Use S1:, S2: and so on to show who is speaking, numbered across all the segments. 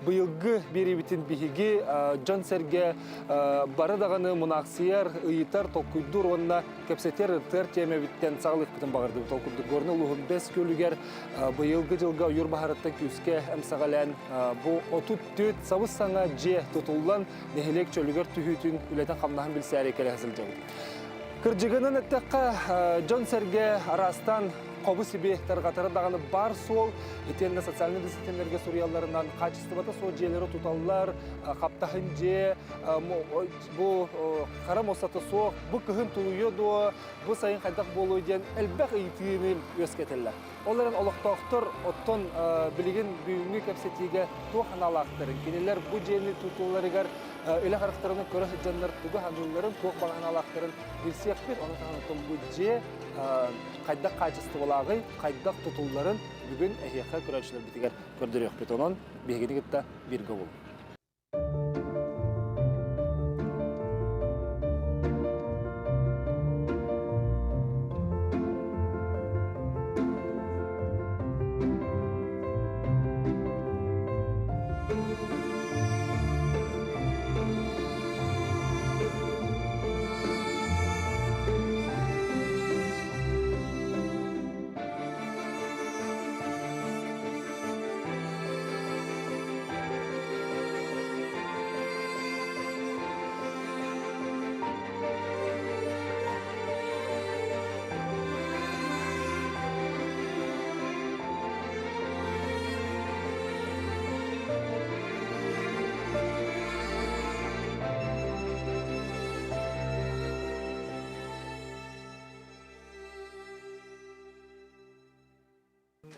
S1: Быйылгы биэриибитин биһиги дьон-сэргэ бары даҕаны мунаахсыйар, ыйытар, толкуйдуур уонна кэпсэтэр, ырытар тиэмэбиттэн саҕалыахпытын баҕардыбыт. Ол курдук Горнай улууһун Бэс Күөлүгэр быйылгы дьылга ойуур баһарыттан күүскэ эмсэҕэлээн бу 34 сабыс-саҥа дьиэ тутуллан нэһилиэк чөлүгэр түһүүтүн үлэтин-хамнаһын билсээри кэлэ сылдьабыт. Кырдьыгынан эттэххэ, дьон-сэргэ араастаан хобу-сиби тарҕатара даҕаны баар суол. Итиэннэ социальнай да ситимнэргэ суруйалларынан хаачыстыбата суох дьиэлэри туталлар, хаптаһын дьиэ, бу хара муостата суох, бу кыһын тулуйуо дуо, бу сайын хайдах буолуой диэн элбэх ыйытыыны үөскэтэллэр. Ол эрэн олохтоохтор оттон билигин бүгүҥҥү кэпсэтиигэ туох аналаахтарын, кинилэр бу дьиэни тутууларыгар үлэ харахтарынан көрө сылдьаннар тугу саныылларын, туох баҕа санаалаахтарын билсиэхпит. Ону таһынан оттон бу дьиэ хайдах хаачыстыбалааҕый, хайдах тутулларын бүгүн эһиэхэ көрөөччүлэрбитигэр көрдөрүөхпүт. Онон биһигини кытта бииргэ буолуҥ.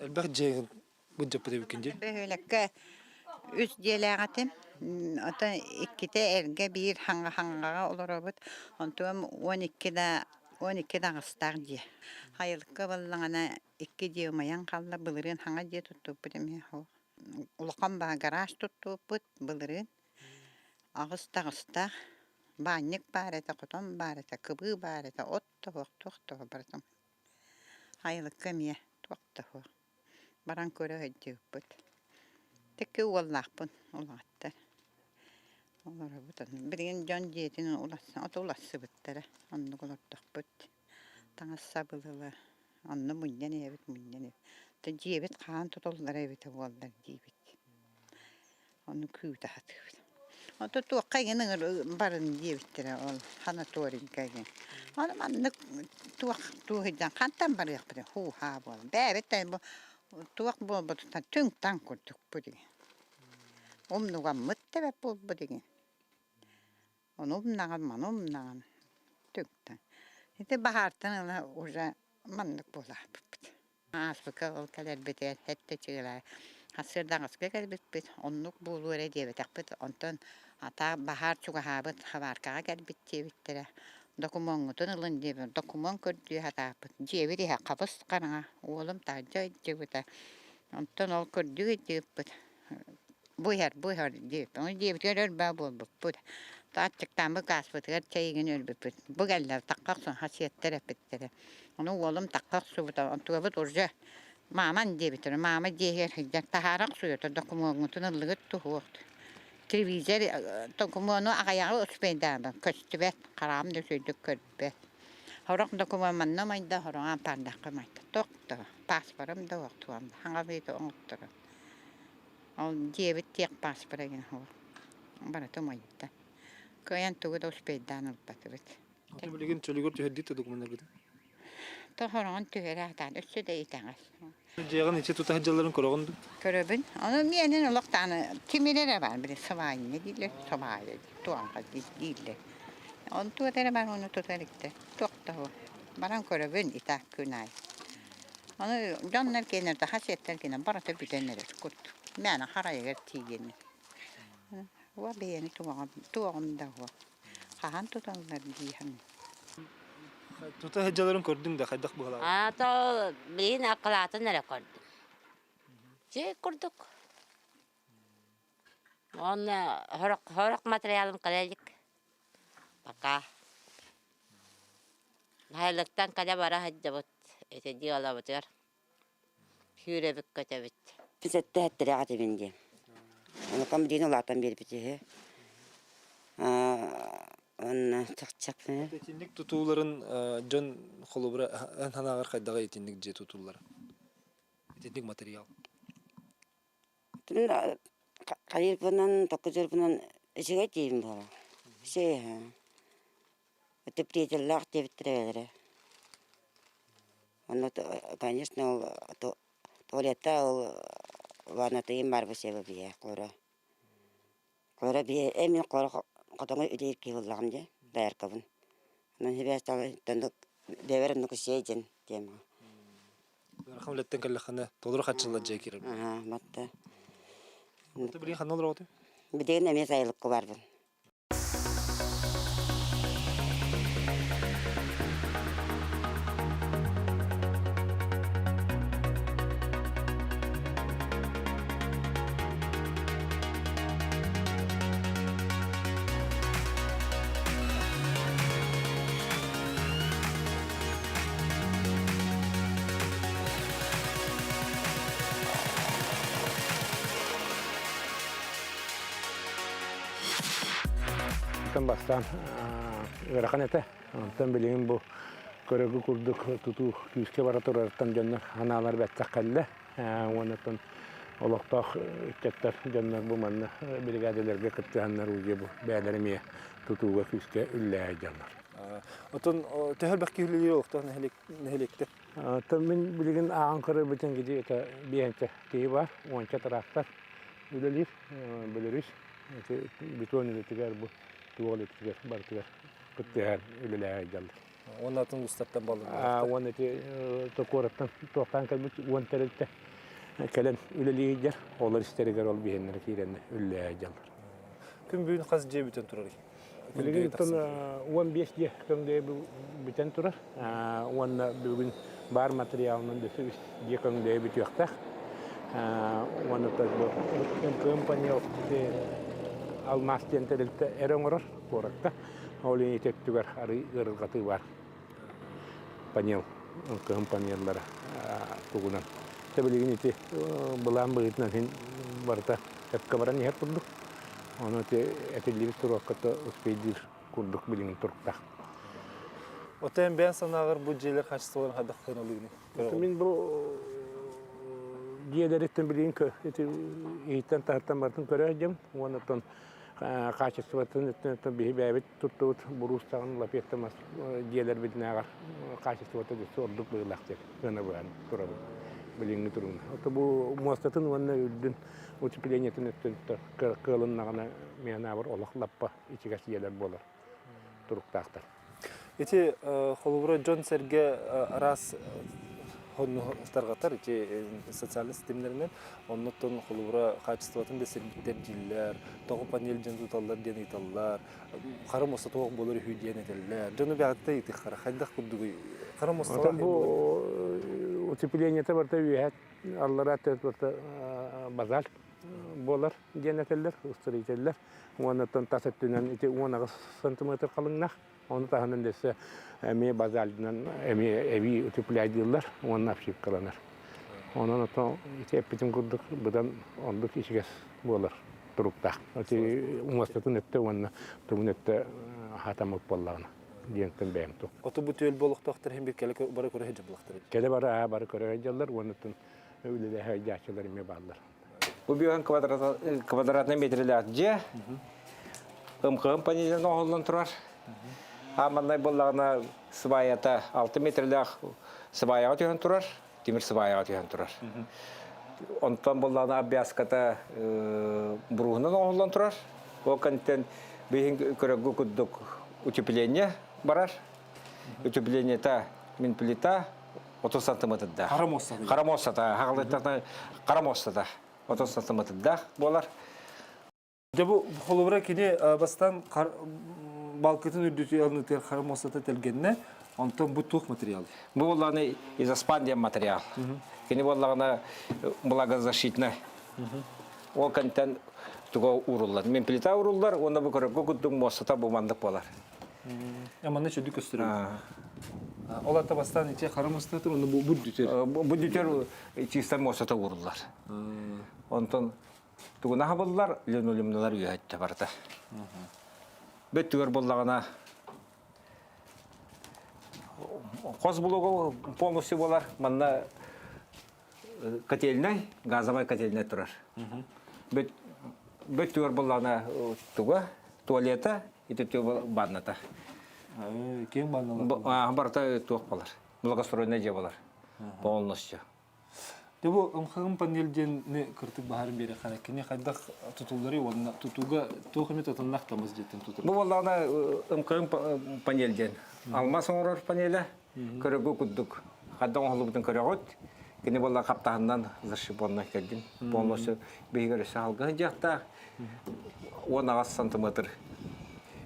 S1: Элбэх дьиэ былдьаппыт эбиккин дии.
S2: Бөһүөлэккэ үс дьиэлээх этим. Оттон иккитэ эргэ биир хаҥаҕа олоробут. Онтуом 12 да 12 да аҕыстаах дьиэ. Хайылыкка буоллаҕына икки дьиэ умайан хаалла. Былырыын хаҥа дьиэ туттубуппут эмиэ суох. Улахан баа гараж туттубуппут былырыын. Аҕыс да аҕыстаах. Баанньык баар этэ, хотон баар этэ, кыбыы баар этэ, от да суох, туох да суох барыта. Айылыкка эмиэ туох да суох. Баран көрө сылдьыбыппыт. Икки уоллаахпын улааттар. Олоробут онно. Билигин дьон дьиэтин ото уларсыбыттара. Оннук олордохпут. Таҥас сабылыла. Онно мунньан иһэбит, мунньан иһэбит. Дьиэбит хаһан тутуллара эбитэ буоллар диибит. Ону күүтэ сатыыбыт. Ото туохха игин барын диэбиттэрэ ол санаторийга игин. Аны маннык туох туоһуйдан хантан барыахпытый һуу-һаа буолан. Бэйэбит да бу туох буолбутуттан түҥ-таҥ курдукпут игин. Умнугаммыт да бэрт буолбут игин. Ону умнаҕын, маны умнаҕын түҥ-таҥ. Ити баһаартан ыла уже маннык буолааппыт. Ааспыкка ол кэлэрбитигэр сэттэ чыылаа сарсыарда аҕыска кэлбиппит, оннук буолуо эрэ диэбэтэхпит. Онтон атаа баһаар чугаһаабыт хабааркаҕа кэлбит диэбиттэрэ. Докумуоҥҥутун ылын диэбит, докумуон көрдүү сатааппыт. Дьиэбит иһэ хабыс-хараҥа, уолум таһырдьа ыйдьыбыта. Онтон ол көрдүү ыйдьыбыппыт бу иһэр, бу иһэр диэбит. Ону дьиэбитигэр өр баа буолбуппут. Аччыктааммыт гааспытыгар чэй игин өлбүппүт. Бу кэллэ тахха охсон хасиэттэр эппиттэрэ. Ону уолум тахха охсубута, онтугабыт уже мааман диэбиттэрэ. Маама дьиэһигэр сылдьан таһаара охсуйута докумуоҥҥутун ыллыгыт туһуох. Телевизор докумуону аҕыйаҕы успейдаабын көстүбэт, хараҕым да үчүгэйдик көрбөт. Сорох докумуон манна умайда, сороҕо ампаардахха умайда. Туох да пааспарым да суох туом да хаҥа быйыта оҥотторо. Ол дьиэбит тиэх пааспара диэн суох. Барыта умайда. Кыайан тугу да успейдаан ылбатыбыт.
S1: Аты билигин чөлүгэр түһэрдит да докумуоннаргытын?
S2: Тохороҕун түһэрэ сатаан өссө да итэҕэс.
S1: Дьиэҕин ичи тута сылдьалларын көрөҕүн дуу?
S2: Көрөбүн. Ону миэнин олох даҕаны тимир эрэ баар, били сыбаайна дииллэр, сыбаайа туоҥха дииллэр. Оны туох эрэ бар, ону тута иликтэр. Туох да суох. Баран көрөбүн итак күн аайы. Ону дьоннор киэнэр да хасиэттэр киэнэ барыта бүтэн эрэр курдук. Мээнэ харайыгар тиийэн. Уа бэйэни туоҕум, туоҕум да уо. Хаһан туталлар дии саныыбын.
S1: Тута сылдьалларын көрдүҥ да хайдах быһалаабыт?
S3: Аата билигин акылаатын эрэ көрдүм. Дьэ курдук. Уонна сорох, сорох материалым кэлэ илик. Пока. Наһайлыктан кэлэ бара сылдьабыт ити дьыалабытыгар. Сүүрэбит-көтөбүт.
S4: Сэттэ-сэттэлээх этибин диэн. Онукам диин улаатан биэрбит үһү. Онно чахчах
S1: Итинник тутууларын дьон холобура эн санааҕар хайдаҕа итинник дьиэ тутуллара? Итинник материал.
S4: Хайырбынан, токкудурбунан үчүгэй диибин буолар. Үчүгэй Утеплителлээх диэбиттэрэ бэйэлэрэ. Онно конечно ол туалетта ол ваннатыйым баар бу биһиэхэ куора. Куора биһи эмиэ куора хотоҥҥо үлэлиир киһи буоллаҕым дии дояркабын. Онон сибээстээн бэйэбэр оннук үчүгэй диэн тема.
S1: Ыарахан үлэттэн кэллэххинэ толору хаччыллар дьиэ киирэр.
S4: Аһаа, батта.
S1: Билигин ханна олороҕутуй?
S4: Билигин эмиэ сайылыкка барбын.
S5: Онтон бастаан ыарахан этэ. Онтон билигин бу көрөгү курдук тутуу күүскэ бара турарыттан дьоннор анаалар бэттэх кэллэ. Уонна олохтоох ыччаттар дьоннор бу манна биригээдэлэргэ кыттыһаннар уже бу бэйэлэрэ эмиэ тутууга күүскэ үллэһэ дьоннор.
S1: Отон төһө элбэх киһи үлэлиир олохтоох нэһилиэктэр?
S5: Оттон мин билигин ааҕан көрөрбүтүн киди это биэнчэ киһи бар, уонча трактор үлэлиир, Беларусь бетон үлэтигэр бу туох үлэтигэр барытыгар кыттыһан үлэлэһэ сылдьаллар.
S1: Уонна атын улуустартан баллар.
S5: Уонна ити куораттан туохтаан кэлбит уон тэрилтэ кэлэн үлэлии сылдьар. Олор истэригэр ол биһиэннэрэ киирэн үлэлэһэ сылдьаллар.
S1: Күн бүгүн хас дьиэ бүтэн турарый?
S5: Билигин 15 дьиэ көҥдөйө бүтэн турар. Уонна бүгүн баар материалынан дөссө үс дьиэ көҥдөйө бүтүөхтээх. Уонна МКМ панел алмаас диэн тэрилтэ эрэ оҥорор куоракка. Ол иһин ити өттүгэр арыы ыарырҕатыы баар. Панел, МКМ панеллара тугунан. Билигин ити былаан быһыытынан иһин барыта сөпкө баран иһэр курдук. Ону ити этиллибит туруокка успейдиир курдук билигин туруктаах.
S1: Оттон бэйэн санааҕар бу дьиэлэр хаачыстыбаларын хайдах сыаналыыгыный?
S5: Мин бу дьиэлэриттэн билигин ити иһиттэн таһыттан барытын көрө сылдьабын уонна оттон хаачыстыбатын өттүнэн биһи бэйэбит туттубут буруустаҕын лапетта мас дьиэлэрбитинээҕэр хаачыстыбата өссө ордук быһыылаах диэн сыана быһан турабын билиҥҥи туругунан. Ото бу муостатын уонна үрдүн утеплениетын өттүн кыалыннаҕына миэнээбэр олох лаппа ичигэс дьиэлэр буолар туруктаахтар.
S1: Ити холобура дьон-сэргэ араас тарҕатар ити социальнай ситимнэринэн оннуттан холобура хаачыстыбатын да сирбиттэр дииллэр, тоҕо панель дьон туталлар диэн ыйыталлар, хара муоста туох буолар үһү диэн этэллэр. Дьону бэҕэттэ ыйытыаххара хайдах курдугуй? Хара муосталаах
S5: бу утеплениета барыта үөһэ аллараа барыта базальт буолар диэн этэллэр, устарыйтэллэр. Уоннаттан тас өттүнэн ити 18 сантиметр халыҥнаах. Ону таһынан дөссө эмиэ базальтынан эмиэ эбии утепляйдыыллар уонна обшивкаланар. Онон ото ити эппитим курдук быдан ордук ичигэс буолар туруктаах. Ити муостатын өттө уонна тугун өттө хатаммыт буоллаҕына диэнтэн бэйэм туох.
S1: Оту бу түөлбэ олохтоохтор иһин бир кэлэ бары көрө сылдьаллар.
S5: Кэлэ бары бары көрө сылдьаллар уонна үлэлэһэ сылдьааччылар эмиэ бааллар.
S6: Бу бүөһүн квадратный метрелээх дьиэ. МКМ панелынан оҥоһуллан турар. Ааманнай буоллаҕына сыбаайата 6 метрелээх сыбаайаҕа түһэн турар, тимир сыбаайаҕа түһэн турар. Онтон буоллаҕына обвязката буруһунан оҥоһуллан турар. Ол кэнниттэн биһин көрөргө курдук утепление барар. Утеплениета мин плита 30 сантиметрдаах.
S1: Хара муостата.
S6: Хара муостата, хаҕылыттахна хара муостата 30 сантиметрдаах буолар.
S1: Дьэ бу холобура кини бастаан балкытын үрдүтү алынытыгар хара муостата тэлгэннэ, онтон бу туох материал?
S6: Бу буоллаҕына изоспан диэн материал. Кини буоллаҕына влагозащитный. Ол кэнтэн туга ууруллар. Мен плита ууруллар, уонна бу көрөргө курдук муостата бу маннык буолар.
S1: Манна чөдү көстөр. Ол ата бастаан иче хара муостата уонна бу бүдүтэр.
S6: Бу бүдүтэр чисто муостата ууруллар. Онтон Тугуна хабыллар, линолеумналар үөһэттэ барыта. Бөттүгэр буллаҕына хос блогу полностью болар. Манна котельнай, газовай котельнай турар. Бөт бөттүгэр буллаҕына туга, туалета, ити ванната.
S1: Киэҥ ванналар.
S6: Барыта туох болар. Благоустроенная дьиэ болар. Полностью.
S1: Дьэ бу ымхыгым панель диэни кыртык баһарын биэрэ хара кини хайдах тутулларый уонна тутууга туох эмит атыннах тамас дьиэттэн тутар.
S6: Бу буоллаҕына ымхыгым панель диэн алмаас оҥорор панеля көрөгү курдук хайдах оҥоһуллубутун көрөҕүт. Кини буолла хаптаһыннан зашибоннай кэлдим. Полностью биһиги өссө алгыһы дьахтаах 18 сантиметр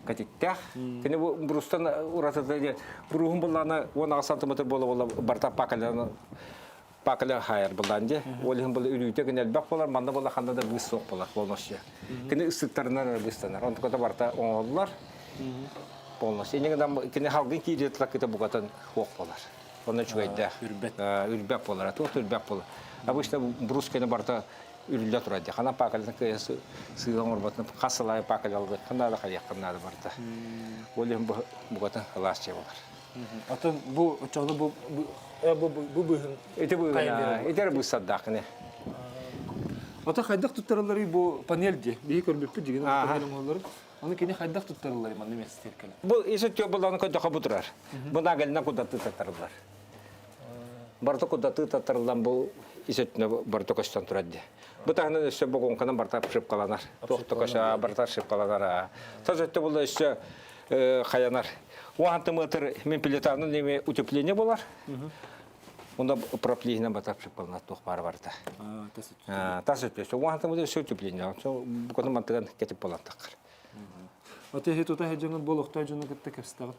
S6: кэтиттээх. Кини бу брустан уратыта бруһун буллаана 18 сантиметр буола буола барта пакалян пакаля хайар буллаан дьэ. Ол иһин була үрүүтэ гын элбэх болар, манна була ханна да быыс суох болар полностью. Кини ыстыктарынан эрэ быыстанар. Онтуката барта оҥоһуллар полностью. Инньэ гынан кини халгын киирии тылакыта букатын суох болар. Онно үчүгэйдээх.
S1: Үрбэт.
S6: Үрбэт болар. Туох үрбэт болар. Обычно брус кини барта үрүллэ турар дии. Ханан паакалатын кыайа сыыһа оҥорботун хас сыл аайы паакалалыаххын наада, хайыаххын наада барыта. Ол иһин букатын ылаас дьиэ буолар.
S1: Атын бу оччоҕуна бу бу бу быыһын
S6: Ити быыһын ити эрэ быыссардаах кини.
S1: Ата хайдах туттаралларый бу панель дии. Биһи көрбүппүт дигин панель оҥоһулларын. Аны кини хайдах туттаралларый манна миэстэтигэр кэлэн.
S6: Бу ис өттүө булланы көрдөхө бу турар. Бу нагелинэн кудатыы таттарыллар. Барыта кудатыы таттарыллан бу ис өттүнэ барыта көстөн турар дии. Бу таһынан өссө богуҥканан барыта обшивкаланар. Туох да көсө барыта обшивкаланар. Тас өттө була өссө хаянар. Уантымытыр мен плитанын неме утепление болар. Онда проплиһинен бата обшивкаланар туох баар барыта. Тас өттө. Уантымытыр өссө утепление. Букатын мантыган кетип болан таққар.
S1: Аты тута хеджеңин бол охтой дьону кытта кэпсэтэҕин.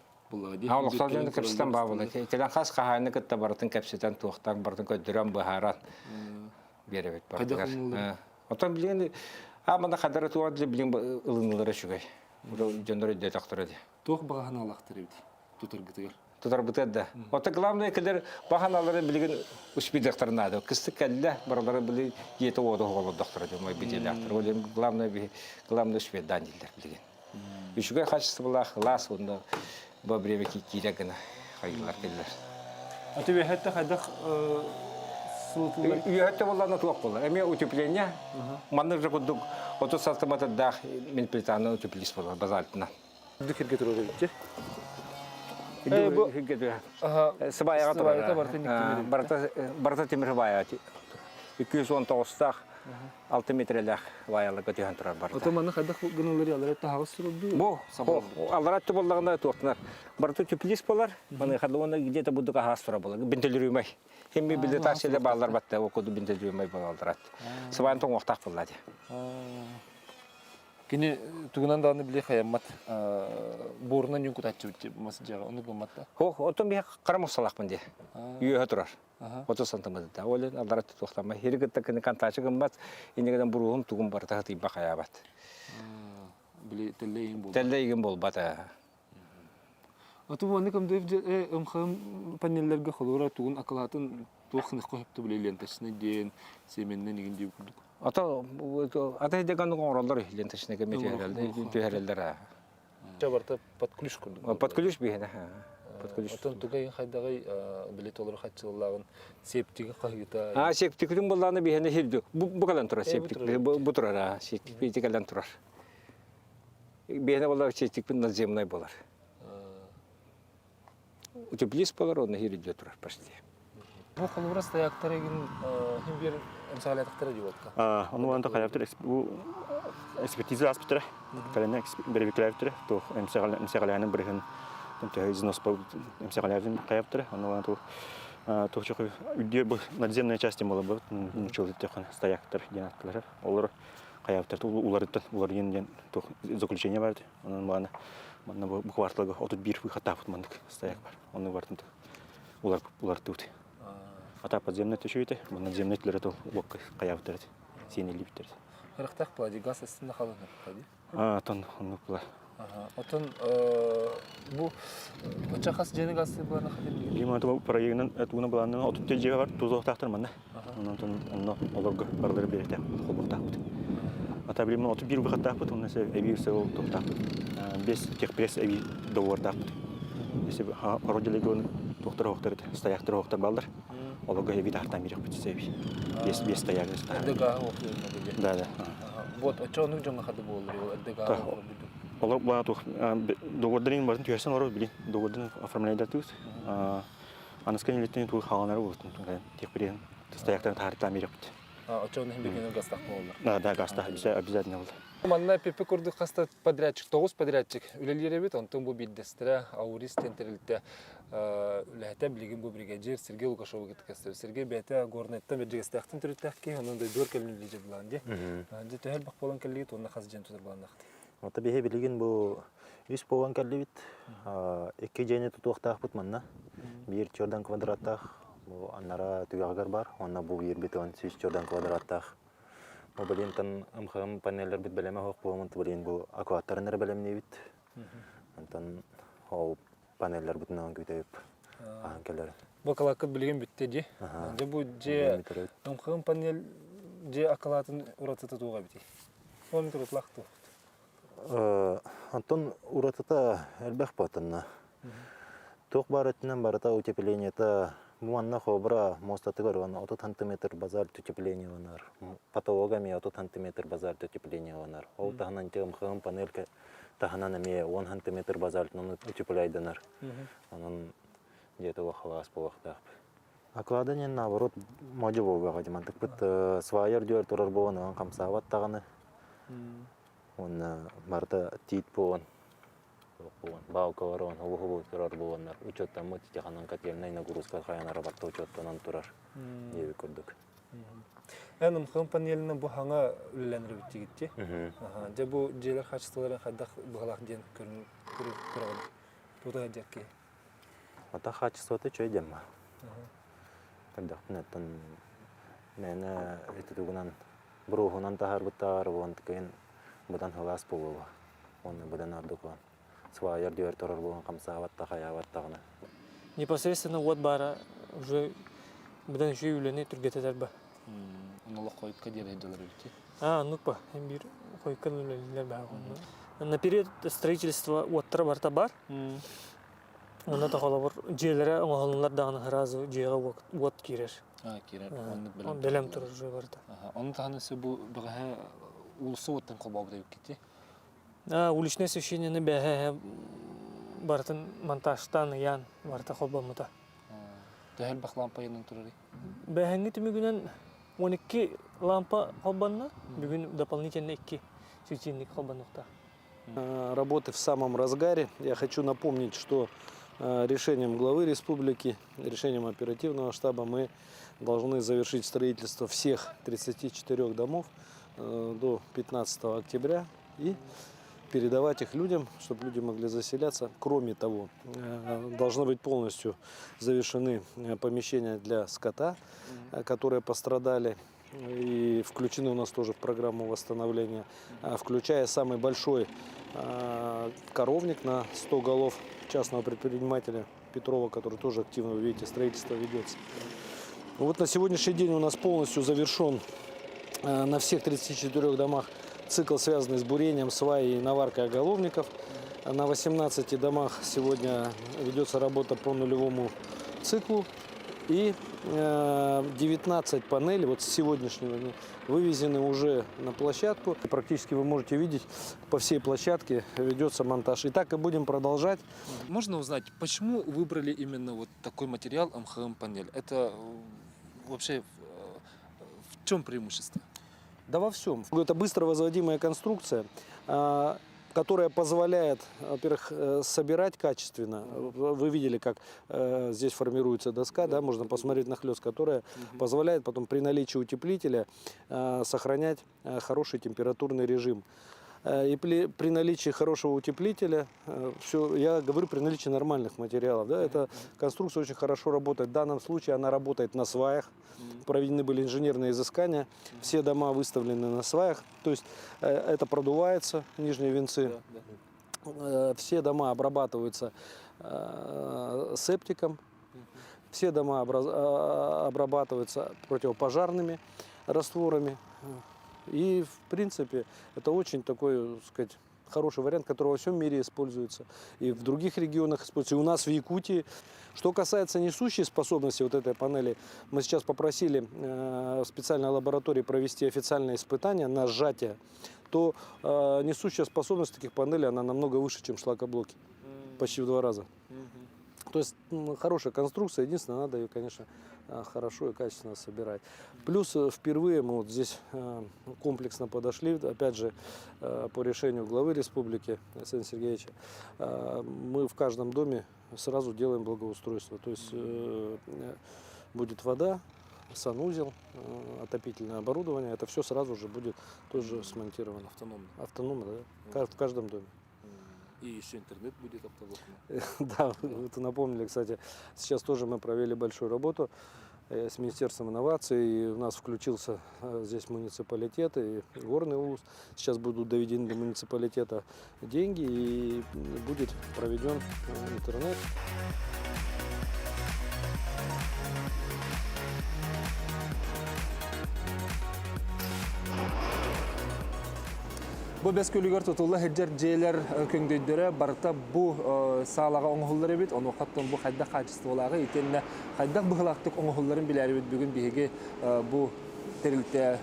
S6: Олохтоох дьону кэпсэтэн баабыла. Кэлэн хас хаһаайыны кытта барытын кэпсэтэн, туохтаан барытын көрдөрөн, быһааран биэрэбит барытыгар. Оттон билигин аамана хадара туох дии билигин ылынылара үчүгэй. Дьоннор өйдөтөхтөрө дии.
S1: Туох баҕаһаналаахтар эбит тутаргытыгар?
S6: Тутарбытыгар да. Оттон главное кэлэр баҕаналары билигин успейдахтар наада. Кыстык кэллэ, барылары били дьиэтэ уота оҕолордохторо дии, мой бидиэлээхтэр. Ол главное главное успейдаан дииллэр билигин. Үчүгэй хаачыстыбалаах кылаас уонна во время киирэ гына хайыылар кэллэр.
S1: А ты үөһэттэ хайдах сылытыллар?
S6: Үөһэттэ буоллаҕына туох буолар? Эмиэ утепление. Маннык же курдук 30 сантиметрдаах мин плитаны утеплист буолар базальтынан.
S1: Үрдүк сиргэ турар эбит
S6: Үрдүк сиргэ турар. Сыбайаҕа турар. Барыта барыта тимир сыбайа. 219-таах 6 метрелээх ваяларга түһэн турар барыта.
S1: Ото манна хайдах гыналлар аллара таһаҕас сурурду?
S6: Бу аллара өттө буоллаҕына туохтанар. Барыта теплиц болар. Маныаха уонна где-то будук аһаас тура болар. Бинтелүрүмэй. Химми билетация баалар батта ол куду бинтелүрүмэй болалар. Сыбаан тоҥуохтаах буолла дии.
S1: Кини тугунан даҕаны били хайаммат буорунан юн кутааччыбыт мас дьиэҕэ ону гыммат да.
S6: Хох, оттон биһи хара муссалаахпын дии. Үөһэ турар. 30 сантиметрда. Ол иһин аллара тутуохтаммат. Хири кытта кини контачы гыммат, иннигинэн буруһум тугум барыта хатыйба хайаабат.
S1: Били тэллэй игин буолбат.
S6: Тэллэй игин буолбат.
S1: Оту уонна көмдөйүп ымхым панеллерге холура тугун акылаатын туох хыныкка хөптө биле ленточный диэн семеннен игин дип курдук.
S6: Ото ата деган оҥороллор ленточный кеме түһэрэллэр.
S1: Ча барта под ключ курдук.
S6: Под ключ биһине. Под ключ.
S1: Отон тугай хайдагай билет олору хаччыллаагын септиги хаһыыта.
S6: А септикин буллааны биһине хирдү. Бу бу кэлэн турар септик. Бу турар септик бити кэлэн турар. Биһине болар септикпин наземной болар. Утеплист болар, онно хирдү турар почти.
S1: Бу холобура стояктар эгин хим бир эмсагалятыктара дии болта.
S7: Ону анта хайаптыр бу экспертиза аспыттара. Кэлэнэ бэрэбиклээбиттэрэ. Туох эмсэҕэлээнин бырыһын төһө износ эмсэҕэлээбитин хайаптара. Ону туох туох чоху үрдүө бу надземная часть буола бу нучул төхөн стояктар диэн аттылар. Олор хайаптар уларыттан уларыйын диэн туох заключение бар. Онон баана манна бу кварталга 31 выход маннык стояк бар. Ону бартын улартыбыт. Ата подземный төшөйте, манна земный түлөрө тол уокка хайабыттар сиэнилибиттер.
S1: Харахтаах була газ астына халын ди.
S7: А, тон оннук була.
S1: Отон бу оча хас жени газ булана хатыр.
S7: Бима ту проегынан тугуна буланна отут дьиэ бар тузоохтаахтар манна. Онон онно олорго барылары биэрэтэ холбуохтаахпыт. Ата билим 31 выходтаахпыт, онно эбии ол туохтаахпыт. Без техпресс эбии договордаахпыт. Если пародилегон туохтар оһохтор стояктар оһохтор баллар. Олорго эбии таһартан бириэхпит эбии. Без без стояк. Да, да.
S1: Вот, очо онук дьоҥҥо хады буоллар, ол эрдэ
S7: Олор баа туох договордарын барын түһэрсэн олорор билин договордарын оформляйдатыбыт. Аныска нелеттен туох хааланар болтун техпресс стояктарын таһартан бириэхпит.
S1: Очо онук бигин гастах буоллар.
S7: Да, да, гастах обязательно болды.
S1: Манна Пепе курдук хаста подрядчик, тоҕус подрядчик үлэлиир эбит, онтон бу биирдэстэрэ Аурис диэн тэрилтэ үлэһитэ билигин бу бригадир Сергей Лукашовы кытта кэстэр. Сергей бэйэтэ Горнайтан Бэрдьигэстээхтэн төрүттээх киһи, онон дойдугар кэлин үлэлиир былаан дии. Дьэ төһө элбэх буолан кэллигит уонна хас дьиэн тутар былааннаахтый?
S8: Ото биһи билигин бу үс буолан кэллибит. Икки дьиэни тутуохтаахпыт манна. Биир чордан квадраттаах бу аннара түгэҕигэр бар, уонна бу биир бетон 100 чордан квадраттаах. Бу билинтэн МХМ панеллэрбит бэлэмэ суох буолан, билин бу акваттарын эрэ бэлэмниибит. Онтон ол панеллэрбитин күүтэбит ахан кэлэр.
S1: Бу акылааккыт билигин бүттэ дии. Дьэ бу дьиэ МХМ панель дьиэ акылаатын уратыта туох эбитий? Ол уратылаах туох?
S8: Онтон уратыта элбэх буотанна. Туох баар өттүнэн барыта утеплениета бу манна хобра муостатыгар уонна 30 сантиметр базальт утепление ылынар. Потолога эмиэ 30 сантиметр базальт утепление ылынар. Ол таһынан МХМ панелька таһынан эмиэ 10 сантиметр базальтынан утепляйданар. Онон дьиэтэ халаас буолуохтаахпыт. Оклада диэн наоборот модьу буолуоҕа дьамантыкпыт свайер дүөр турар буолан онон хамсаабат даҕаны. Уонна барыта тиит буолан баалкалар уон хобу-хобу турар буоланнар учуоттаммыт тиханан котельнай нагрузка хайанара барта учуоттанан турар диэбит курдук.
S1: Эн МХМ панелынан бу хаҥа үлэлэнэр эбиттигитти. Дьэ бу дьиэлэр хаачыстыбаларын хайдах быһалаах диэн көрөҕүн? Тута дьэрки.
S8: Ата хаачыстыбата үчүгэй диэн баар. Көрдөхпүнэ оттон мээнэ ити тугунан буруоһунан таһаарбыттааҕар уон кыһын быдан сылаас буолуо уонна быдан ордук уон свайар дүөр турар буолан хамсаабат да хайаабат даҕаны.
S9: Непосредственно уот баара уже быдан үчүгэй үлэни түргэтэтэр ба.
S1: Онолох хойукка диэри дьалар эбити.
S9: А, ну па, биир хойукка үлэлииллэр баар. На период строительства уоттара барыта бар. Онно да холобур дьиэлэрэ оҥоһуллар даҕаны сразу дьиэҕэ уот киирэр.
S1: А, киирэр. Оннук
S9: бэлэм. Бэлэм турар уже барыта.
S1: Ону таһынан өссө бу бэҕэһээ уулусса уоттан холбообут эбиккити.
S9: А, уличное освещениены бэҕэһээ барытын монтажтаан ыйаан барыта холбоммута.
S1: Төһө элбэх лампа ыйанан турарый?
S9: Бэҕэһээҥҥи түмүгүнэн 12 лампа холбонно. Бүгүн дополнительно 2 светильник холбонуохтаах.
S10: Работы в самом разгаре. Я хочу напомнить, что решением главы республики, решением оперативного штаба мы должны завершить строительство всех 34 домов до 15 октября и передавать их людям, чтобы люди могли заселяться. Кроме того, должны быть полностью завершены помещения для скота, которые пострадали и включены у нас тоже в программу восстановления, включая самый большой коровник на 100 голов частного предпринимателя Петрова, который тоже активно, вы видите, строительство ведется. Вот на сегодняшний день у нас полностью завершен на всех 34 домах цикл, связанный с бурением, сваей и наваркой оголовников. На 18 домах сегодня ведется работа по нулевому циклу. И 19 панелей вот с сегодняшнего дня вывезены уже на площадку. Практически вы можете видеть, по всей площадке ведется монтаж. И так и будем продолжать.
S1: Можно узнать, почему выбрали именно вот такой материал МХМ-панель? Это вообще в чем преимущество?
S10: Да во всем. Это быстро возводимая конструкция, которая позволяет, во-первых, собирать качественно. Вы видели, как здесь формируется доска, да, можно посмотреть на хлест, которая позволяет потом при наличии утеплителя сохранять хороший температурный режим. И при наличии хорошего утеплителя, все, я говорю при наличии нормальных материалов, да, эта конструкция очень хорошо работает. В данном случае она работает на сваях, проведены были инженерные изыскания, все дома выставлены на сваях, то есть это продувается, нижние венцы. Все дома обрабатываются септиком. Все дома обрабатываются противопожарными растворами. И, в принципе, это очень такой, так сказать, хороший вариант, который во всем мире используется. И в других регионах используется, и у нас в Якутии. Что касается несущей способности вот этой панели, мы сейчас попросили в специальной лаборатории провести официальное испытание на сжатие, то несущая способность таких панелей, она намного выше, чем шлакоблоки. Почти в два раза. То есть хорошая конструкция, единственное, надо ее, конечно, хорошо и качественно собирать. Плюс впервые мы вот здесь комплексно подошли, опять же, по решению главы республики Айсена Сергеевича, мы в каждом доме сразу делаем благоустройство. То есть будет вода, санузел, отопительное оборудование, это все сразу же будет тоже смонтировано.
S1: Автономно.
S10: Автономно, да, в каждом доме.
S1: И еще интернет будет оптоволокно.
S10: Да, вы напомнили, кстати, сейчас тоже мы провели большую работу с Министерством инноваций, и у нас включился здесь муниципалитет и Горный Улус. Сейчас будут доведены до муниципалитета деньги, и будет проведен интернет.
S1: Бу Бэс Күөлүгэр тутулла сылдьар дьиэлэр көҥдөйдөрө барыта бу саалаҕа оҥоһуллар эбит. Онуохаттан бу хайдах хаачыстыбалааҕы итиэннэ хайдах быһыылаахтык оҥоһулларын билээрибит бүгүн биһиги бу тэрилтэ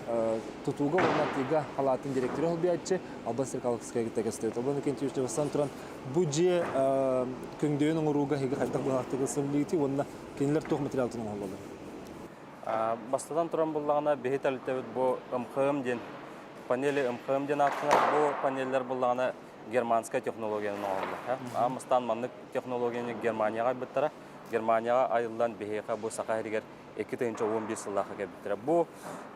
S1: тутууга уонна атыыга халаатын директора солбуйааччы Албан Стрекаловская кытта кэпсэтэбит. Албан Иннокентьевич бастаан туран бу дьиэ көҥдөйүн оҥорууга эһиги хайдах быһыылаахтык ылсыллыыгытый уонна кинилэр туох материалтан оҥоһуллаллар?
S11: Бастатан туран буллаҕына биһи тэрилтэбит бу МХМ диэн панели МХМ диэн ааттанар. Бу панеллэр буллаҕына германскай технологиянан оҥоһуллар. Аан маннык технологияны Германияҕа айбыттара. Германияҕа айыллан биһиэхэ бу Саха сиригэр 2011 сыллаахха кэлбиттэрэ. Бу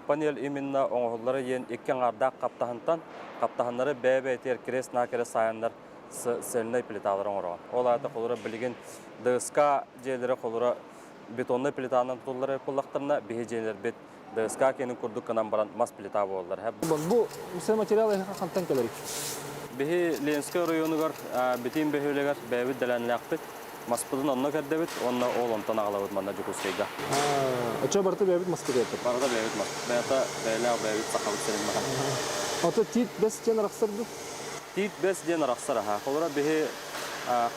S11: панель именно оҥоһуллара диэн икки аҥаардаах хаптаһынтан хаптаһыннары бэйэ-бэйэтигэр крест-накрест саайаннар цельнай плиталары оҥороҕун. Ол аата холура билигин ДСК дьиэлэрэ холура бетоннай плитанан тутуллар буоллахтарына биһи дьиэлэрбит ДСК киэнин курдук гынан баран мас плита буолаллар.
S1: Бу материал хантан кэлэрий?
S11: Биһи Ленскэй оройуонугар Битиин бөһүөлэгэр бэйэбит дэлээннээхпит. Маспытын онно кэрдэбит уонна ол онтон аҕалабыт манна Дьокуускайга.
S1: Оччо барыта бэйэбит маспыт этэ.
S11: Барыта бэйэбит мас. Бэйэтэ бэйэлээх бэйэбит сахабыт сирин маһа.
S1: Ото тиит бэс диэн арахсар дуу?
S11: Тиит бэс диэн арахсар аһа. Холобура биһи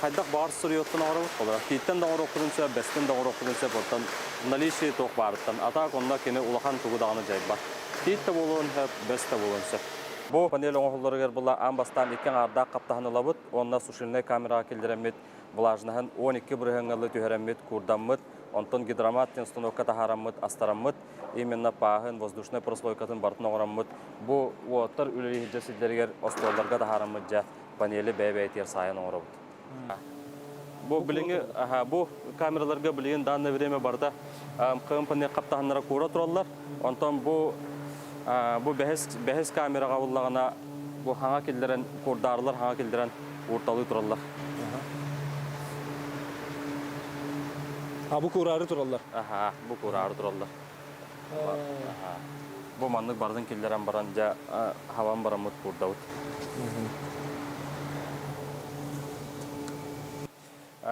S11: хайдах баҕар суруйуохтан оҥоробут. Холобура тииттэн да оҥоруохпутун сөп, бэстэн да оҥоруохпутун сөп. Оттон наличие туох баарыттан. А так онно кини улахан тугу даҕаны дьайбат. Тиит да буолуон сөп, бэс да буолуон сөп. Бу панель оҥоһулларыгар була аан бастаан икки аҥаардаах хаптаһын ылабыт уонна сушильнай камераҕа киллэрэммит влажноһын 12 бырыһыаҥҥа түһэрэммит, куурдаммыт, онтон гидромат диэн установка таһаараммыт, астараммыт, именно пааһын, воздушнай прослойкатын барытын оҥороммут, бу уоттар үлэлии сылдьар сирдэригэр остуолларга таһаараммыт дьэ панели бэйэ-бэйэтигэр саайан оҥоробут. Бу билиҥҥи бу камераларга билигин данное время барыта МХМ хаптаһыннара куура тураллар. Онтон бу бу бэһис бэһис камераҕа буллаҕына бу хаҥа киллэрэн курдаарлар хаҥа киллэрэн уурталыы тураллар.
S1: А бу куураары тураллар.
S11: Аха, бу куураары тураллар. Бу маннык бардын киллэрэн баран дьэ хабан бараммыт куурдабыт.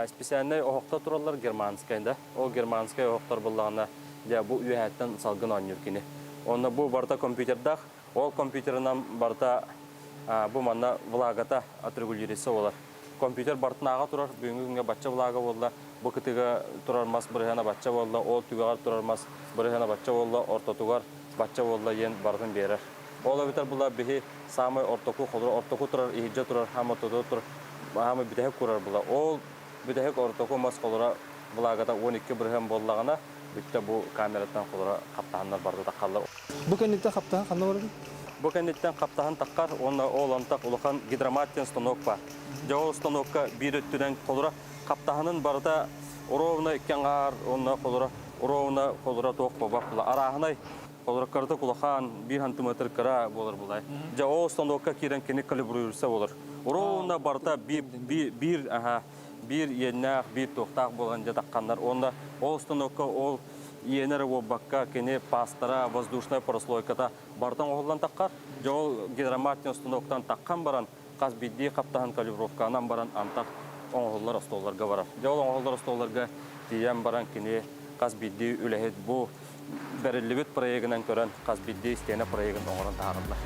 S11: Специальнай оһохтор тураллар германскай да. Ол германскай оһохтор буллаҕына дьэ бу үөһээттэн салгын оонньуур кини. Онно бу барыта компьютердаах. Ол компьютерынан барыта бу манна влагата отрегулируется буолар. Компьютер бартынааҕа турар, бүгүҥҥү күҥҥэ бачча влага буолла, бу кытыга турар мас бырыһыана бачча буолла, ол түгэҕэр турар мас бырыһыана бачча буолла, ортотугар бачча буолла диэн барытын биэрэр. Ол эбэтэр була биһи саамай ортоку холура ортоку турар, иһирдьэ турар, хаам ортотугар турар, хаамай бүтэһик курар була. Ол бүтэһик ортоку мас холура влагата 12 бырыһыан буоллаҕына, бүттэ бу камераттан холура хаптаһыннар барыта таххаллар.
S1: Бу кэнниттэн хаптаһын ханна барарый?
S11: Бу кэнниттэн хаптаһын таххар уонна ол антах улахан гидромат диэн станок баар. Дьэ ол станокка биир өттүнэн холура хаптаһынын барыта ровно икки аҥаар уонна холура ровно холура туох буолбат була. Арааһынай холура кырата улахан биир сантиметр кыра буолар булай. Дьэ ол станокка киирэн кини калибруйса болар. Ровно барыта биир биир аха биир иэннээх, биир туохтаах буолан дьэ тахханнар. Уонна ол станокка ол иэнэ эрэ буолбакка, кини пастара, воздушная прослойката барыта оҥоһуллан таххар. Дьэ ол гидромат установкатан таххан баран, хас биирдии хаптаһын калибровканан баран антах оҥоһуллар остуолларга барар. Дьэ ол оҥоһуллар остуолларга тиийэн баран кини Хас биирдии үлэһит бу бэриллибит проегынан көрөн хас биирдии истиэнэ проегын оҥорон таһаараллар.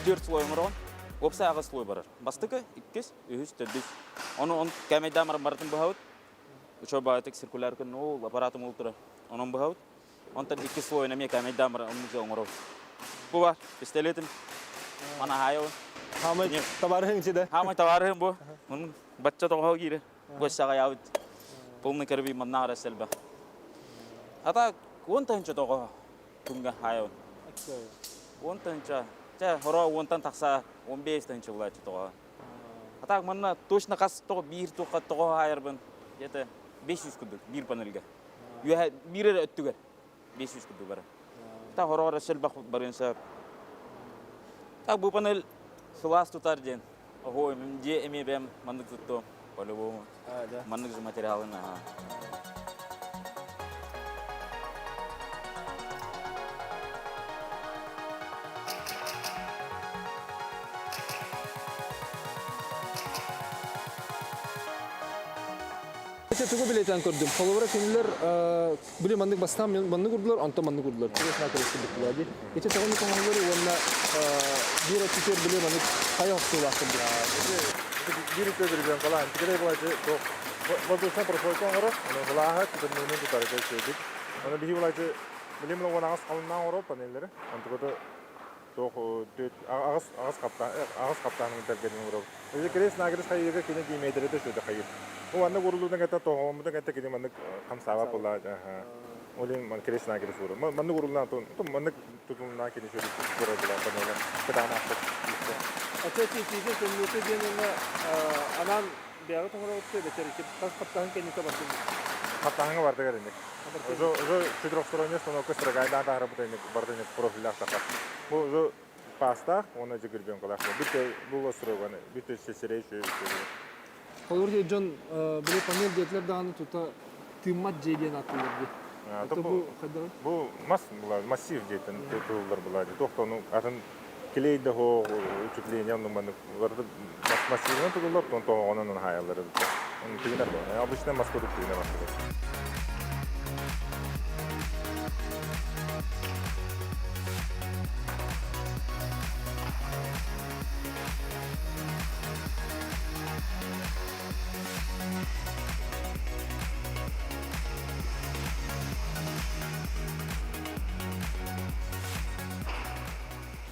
S11: Түөрт слой оҥороҕун. Уопсай аҕыс слой барар. Бастакы, иккис, үһүс, төрдүс. Ону он кээмэйдээн баран барытын быһабыт. Учуор баҕайытык циркуляр күн ол аппаратым ол турар. Онон быһабыт. Онтон иккис слойун эмиэ кээмэйдээн баран оннук оҥоробут. Бу бар, пистолетим. Мана хаайабын.
S1: Хаамай табаарыһыҥ сиде.
S11: Хаамай табаарыһым бу. Мунун бачча тоҕоһо киирэр. Гостяҕа аҕайаабыт. Полный карабин манна арас элбэх. Ата 10 тыһыынча тоҕоһо күҥҥэ хаайабын. 10 тыһыынча. Чэ, хоро 10-тан тахса 15 тыһыынча булааччы тоҕоһо. А так манна точно хас тоҕо биир туохха тоҕо хаайарбын где-то 500 курдук биир панельга. Үөһэ биир эрэ өттүгэр 500 курдук бары. Так хороҕор өссө элбэх барыан сөп. Так бу панель сылаас тутар диэн. Ого, дьиэ эмиэ бэйэм маннык туттуом. По-любому. Маннык же материалын, ага.
S1: Ити тугу билетен көрдүм. Холобура кинилэр били маннык бастаан маннык урдулар, онтон маннык урдулар. Тугу көрүстүбүт ди. Ити тоҕо оҥоһуллар уонна биир өттүтүгэр били маннык хайа охсуулаах курдук.
S12: Биир үтүө бирибиэн халаан тикэрэй булаачы туох воздушная прослойка оҥорор, ону былааһа тутуннуунун тутарга үчүгэйдик. Ону биһи булаачы билим уон аҕыс халыннаан оҥорор панеллары. Онтуката туох аҕыс аҕыс хаптаан аҕыс хаптаанын тэлгэнин оҥорор. Өзө крест нагрыз хайыыга кини диаметрата үчүгэй хайыр. Бу маннык урулуутун кытта тоһоҕоммутун кытта кини маннык хамсаабат буолла. Ол иһин крест нагрыз уру. Маннык уруллаан маннык тутулуннаан кини үчүгэй турар буолан панела кытаанаахтык.
S1: Ача тиитиитэ төннүүтэ диэн уонна анаан бэйэҕит оҥоробут бэтэр ити хас хаптаһын кэннитэ бардым.
S12: Хаптаһыҥа бардыгар инник. Уже уже четырехсторонний станокка строгайдаан таһарбыт инник барда инник профильлаах таха. Бу уже пастаах уонна дьигирбенкалаах. Бүт бу строганы бүт сесерей үчүгэй.
S1: Холобур дьон били панель диэтилэр даҕаны тута тыыммат дьиэ диэн ааттыыллар дии.
S12: Бу бу мас була массив диэтин тутуллар була туох атын клей да хоо утепление оннук маннык массивынан тутуллар тон тоһоҕонон хаайаллар тыынар обычно мас курдук тыынар мас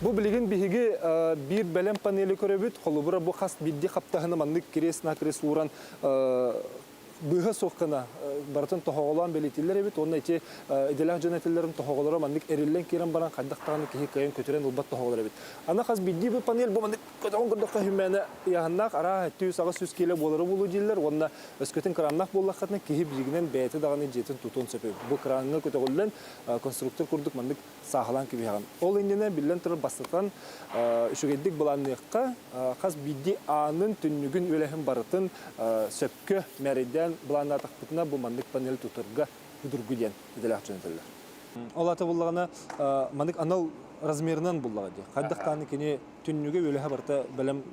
S1: Бу билигин биһиги биир бэлэм панели көрөбүт. Холобура бу хас биирдии хаптаһыны маннык крест-накрест ууран быыһа суох гына барытын тоһоҕолоон бэлиэтииллэр эбит. Уонна ити идэлээх дьон этэллэрин тоһоҕолоро маннык эриллэн киирэн баран хайдах даҕаны киһи кыайан көтүрэн ылбат тоһоҕолор эбит. Аны хас биирдии бу панель бу маннык көтөҕөн көрдөххө хүмээнэ ыйааһыннаах арааһа 700-800 киилэ буолара буолуо дииллэр уонна өскөтүн краннаах буоллаххытына киһи билигинэн бэйэтэ даҕаны дьиэтин тутуон сөп эбит. Бу краҥҥа көтөҕүллэн конструктор курдук маннык сааһылаан кэбиһэҕин. Ол иннинэ биллэн турар бастатан үчүгэйдик былаанныахха, хас биирдии аанын, түннүгүн, үөлэһин барытын сөпкө мээрэйдээн былааннаатахпытына бу маннык панель тутарга судургу диэн идэлээх дьон этэллэр. Ол аата буллаҕына маннык анал размерынан буллаҕа дии. Хайдах даҕаны кини түннүгэ үөлэһэ барыта бэлэм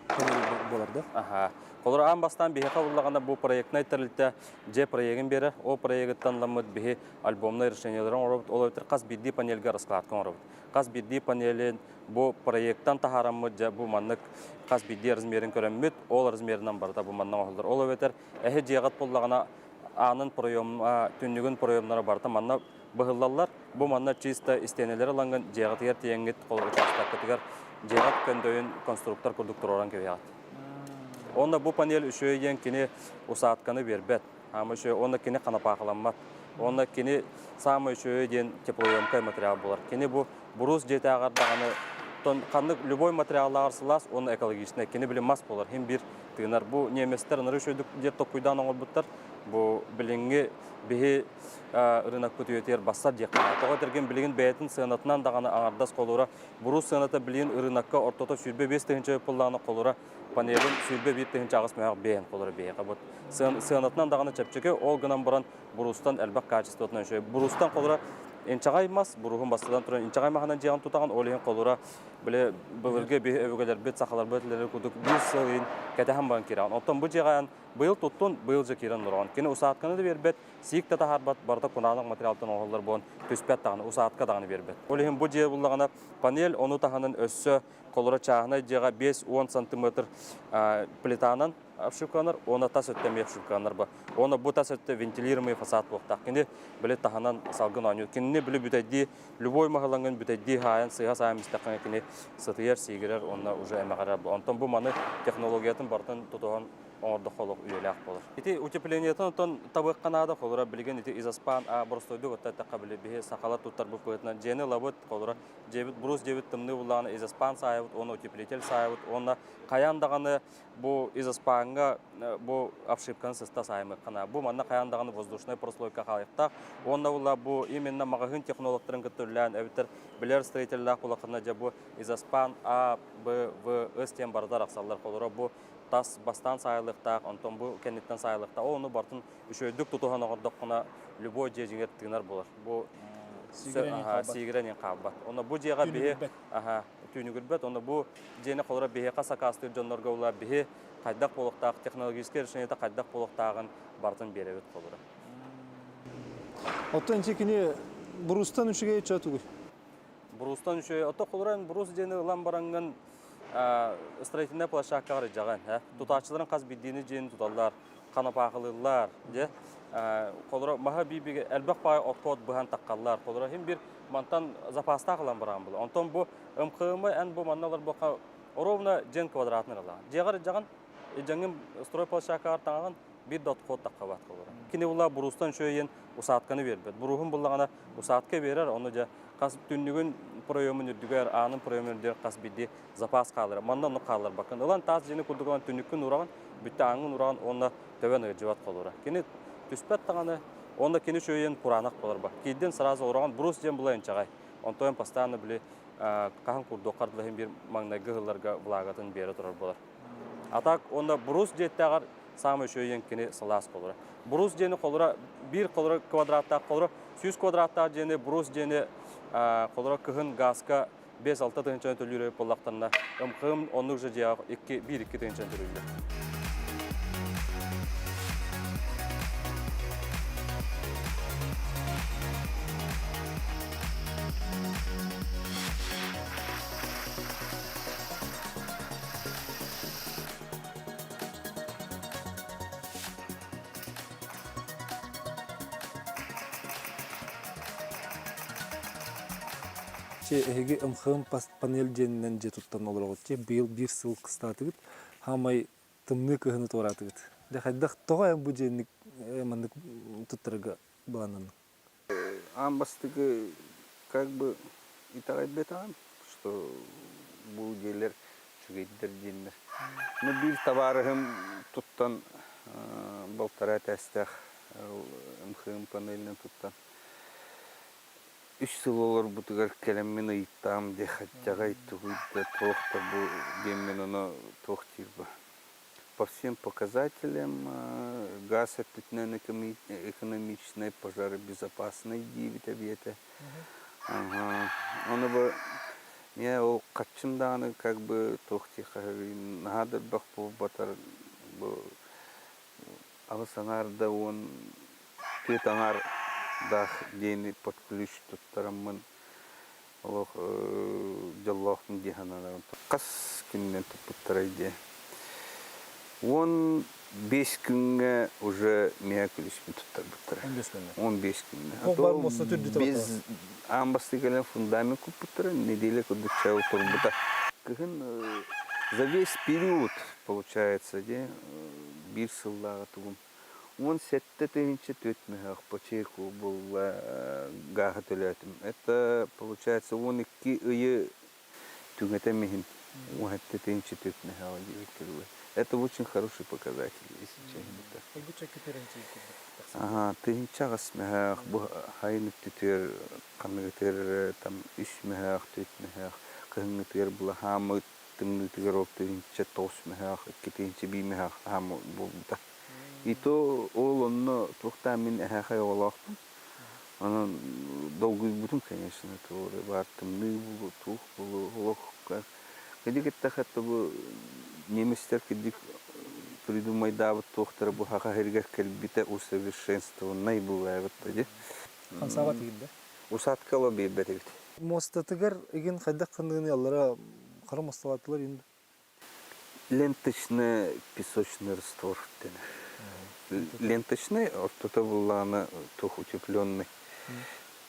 S1: панель буолар да?
S11: Аха. Холобур аан бастаан биһиэхэ буллаҕына бу проектнай тэрилтэ дьиэ проегын биэрэр. Ол проегыттан ылламмыт биһи альбомнай решениелары оҥоробут. Ол эбэтэр хас биирдии панельга раскладка оҥоробут. Хас биирдии панелин бу проекттан таһаараммыт дьэ бу маннык хас биирдии размерин көрөммүт, ол размерынан барыта бу манна оҥоһуллар. Ол эбэтэр эһи дьиэҕит буллаҕына аанын проем, түннүгүн проемнара барыта манна быһыллаллар. Бу манна чисто истиэнэлэри ылаҥҥын дьиэҕитигэр тиийэҥҥит холобур учаастаккытыгар дьиэҕит көндөйүн конструктор курдук туруоран кэбиһэҕит. Уонна бу панель үчүгэй диэн кини усадканы биэрбэт. Аама үчүгэй уонна кини ханапаахыламмат. Уонна кини саамай үчүгэй диэн теплоемкай материал буолар. Кини бу брус дьиэтээҕэр даҕаны тон ханнык любой материаллааҕар сылаас уонна экологичнай. Кини били мас буолар, хин биир тыынар. Бу немецтэр ынырык үчүгэйдик диэн толкуйдаан оҥорбуттар. Бу билиҥҥи биһи ырыынакпыт үйэтигэр бассар диэххэ наада. Тоҕо этэргин билигин бэйэтин сыанатынан даҕаны аҥардас холуура буруус сыаната билигин ырыынакка ортото 25 тыһыынча пыллааны холуура панелын 21 тыһыынча 8 мөһөх биэһин холуура биһиэхэ. Бу сыанатынан даҕаны чэпчэки, ол гынан баран буруустан элбэх качествотынан үчүгэй. Буруустан холуура инчэҕэй мас, буруһун бастатан туран инчэҕэй маһынан дьиэҕин тутаҕын, ол иһин холуура били былыргы биһи өбүгэлэрбит, сахаларбыт этилэрин курдук биир сыл иһин кэтэһэн баран киирэҕин. Оттон бу дьиэҕэ быйыл туттун, быйыл дьэ киирэн олороҕун. Кини усадканы да биэрбэт, сиик да таһаарбат, барыта кунаанах материалтан оҥоһуллар буолан түспэт даҕаны, усадка даҕаны биэрбэт. Ол иһин бу дьиэ буллаҕына панель ону таһынан өссө холоро чааһынай дьиэҕэ 5-10 сантиметр плитанан обшивкаланар, уонна тас өттө эмиэ обшивкаланар бу. Уонна бу тас өттө вентилируемый фасад буолуохтаах. Кини били таһынан салгын оонньуур. Кинини били бүтэйдии любой маһылаҥын бүтэйдии хаайан сыыһа саайан истэххинэ кини сытыйар, сиигирэр уонна уже эмэҕирэр. Онтон бу маны технологиятын барытын тутуһан оҥордоххо олох үйэлээх буолар. Ити утеплениетын оттон табыахха наада, холура билигин ити изоспан а боростуойдук отто эттэххэ били биһи сахалар туттарбыт быһыытынан дьиэни ылабыт, холура дьиэбит брус дьиэбит тымныы буллаҕына изоспан саайабыт уонна утеплитель саайабыт уонна хайаан даҕаны бу изоспаҥҥа бу обшивканы сыста саайымыахха наада. Бу манна хайаан даҕаны воздушная прослойка хаалыахтаах. Уонна була бу именно маҕаһыын технологтарын кытта үлэлээн эбэтэр билэр строителлээх буолаххына дьэ бу изоспан А, Б, В, С диэн барыта арахсаллар. Холобура бу тас бастаан саайыллыахтаах, онтон бу кэнниттэн саайыллыахтаах. Ол ону барытын үчүгэйдик тутуһан оҥордоххуна любой дьиэ дьиҥэр тыынар буолар. Бу сиигирэн хаалбат. Онно бу дьиэҕэ биһи түүнүгүрбэт. Онно бу дьиэни холоро биһиэхэ сакаастыыр дьоннорго була биһи хайдах буолуохтаах технологическай решениета хайдах буолуохтааҕын барытын биэрэбит холоро.
S1: Оттон ити кини бурустан үчүгэй чө тугуй?
S11: Бурустан үчүгэй. Ото холоро бурус дьиэни ылан бараҥҥын строительная площадкаҕа ырыдьаҕын. Тутааччыларын хас биирдиини дьиэни туталлар, ханапаахылыыллар. Дьэ, холоро маһа биибигэ элбэх баай отход быһан таххаллар. Холоро хим бир мантан запастаах ылан бараан була. Онтон бу МХМ эн бу манна олор бука ровно дьиэн квадратын ылаҕын. Дьиэҕэр илдьэҕин, илдьэҥҥин стройплощадкаҕар таҥаҕын биир да отход таххабат холоро. Кини була бурустан үчүгэйин усадканы биэрбэт. Буруһун буллаҕына усадка биэрэр, ону дьэ хас түннүгүн проемун үрдүгэр, аанын проемун үрдүгэр хас биирдии запас хаалар. Манна оннук хаалларбаккын. Ылан таас дьиэни курдук ылан түннүккүн ураҕын, бүттэ ааҥҥын ураҕын уонна төбөн ыалдьыбат холура. Кини түспэт даҕаны, уонна кини үчүгэйин кураанах буолар ба. Киирдин сразу ураҕын брус диэн була инчэҕэй. Онтон постоянно били хаһан курдуоххар дылы биир маҥнайгы ыһылларга влагатын биэрэ турар буолар. А так уонна брус диэттээҕэр саамай үчүгэйин кини сылаас холура. Брус диэни холура биир холура квадраттаах холура 100 квадраттаах диэни брус диэни холура кыһын газка 5-6 тыһыынчаны төлүүр буоллахтарына МХМ оннук же дьиэҕэ 2 1-2 тыһыынчаны төлүүллэр.
S1: Че эһиги МХМ панель диэнинэн дьиэ туттан олороҕут че быйыл биир сыл кыстаатыгыт хаамай тымныы кыһыны туораатыгыт. Дьэ хайдах тоҕо эн бу дьиэни маннык туттарга былааннаныҥ?
S13: Аан бастакы как бы итэҕэйбэтэҕим, что бу дьиэлэр үчүгэйдэр диэннэр. Ну биир табаарыһым туттан балтараа этээстээх МХМ панелинэн туттан үс сыл олорбутугар кэлэммин ыйыттаам диэ хаччаҕай тугуй да туох да бу диэммин ону туох диир бу по всем показателям газ өттүтүнэн экономичный пожаробезопасный диибит эбиэтэ ону бу не ол хаччым даҕаны как бы туох диэххэ наһаа да элбэх буолбатар бу аҕыс аҥаар да уон түөрт аҥаар даах диэни под ключ туттараммын олох дьоллоохпун дии сананарым. Хас күнүнэн туппуттарай диэ. 15 күҥҥэ уже миэхэ күлүүспүн туттарбыттара.
S1: 15 күҥҥэ?
S13: 15 күҥҥэ.
S1: Ол бар муоста түрдүтэ
S13: Без аан бастакы кэлэн фундамент куппуттара, неделя курдук чай турбута. Кыһын за весь период, получается, дии, биир сыллааҕы тугум 17 тыһыынча 4 мөһөөх почейку буолла гааһы төлөөтүм. Это получается 12 ыйы түҥэтэн иһин 17 тыһыынча 4 мөһөөҕө диэбиккэ дылы. Это очень хороший показатель, если честно.
S1: тахсар.
S13: Аха, 1008 мөһөөх бу хайын үттүтүөр ханныгытыгар там үс мөһөөх, түөрт мөһөөх, кыһыҥҥытыгар була хаамы тымныытыгар ол 1009 мөһөөх, 2001 мөһөөх хаамы буолбута. И то ол онно туохтаан мин эһээхэй оҕолоохпун. Онон долгуйбутум, конечно, туора баар тымныы буолуо, туох буолуо, олох кырдьык эттэххэ бу немецтэр кырдьык придумайдаабыт туохтара бу саха сиригэр кэлбитэ усовершенствованнай буолаабыт да дии.
S1: Хамсаабат игин да?
S13: Усадка ыла биэрбэт эбит.
S1: Муостатыгар игин хайдах ханныгын аллара хара муосталаатылар ин
S13: Ленточный песочный раствор дэнэр. Ленточный ортото буллаҕына туох утепленный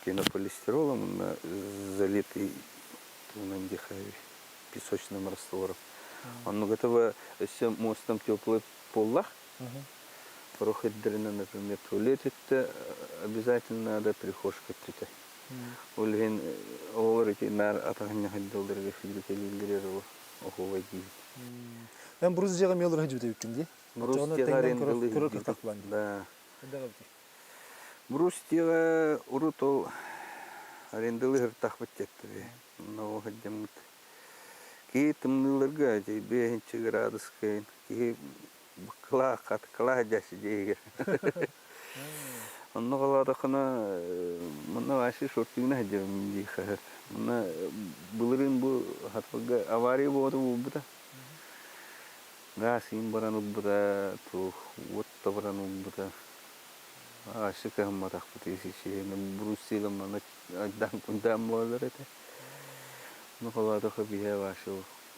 S13: пенополистиролом уонна залитый тугунан диэхэ песочным раствором. Оннук этого өссө мостом теплый поллах. Порох ирдэринэн, например, туалет өттө обязательно надо прихожка өттүтэ. Ол иһин оҕолор ити наар атаҕынньахайдалларыгар сүүрүкэлииллэр эрэ оһуобай диибит.
S1: Эн брус дьиэҕэ эмиэ олоро сылдьыбыт эбиккин дии?
S13: Брус
S1: Оччоҕуна
S13: дьиэҕэ
S1: тэҥнэн
S13: арендалыы
S1: көрөр
S13: сылдьыбытым.
S1: кыахтаах буолан дии.
S13: Да.
S1: Хайдах эбитий?
S13: Брус дьиэҕэ урут ол арендалыы сырыттахпыт диэттэрэ. Онно ол сылдьаммыт. Киһи тымныыларга дьэ 5 градуска киһи быккалаах, хатыккалаах дьаси дьиэгэр. Онно холоотоххуна манна вообще шортигына сылдьабын дии хаһыат. Манна былырыын бу Хатылга авария буолбута буолбута. Газ иин баран ылбыта, туох уот да баран ылбыта. Вообще кыһамматахпыт если честно. Брусилы манна айдаан кундаан буолар этэ. Ну холоотоххо биһэ вообще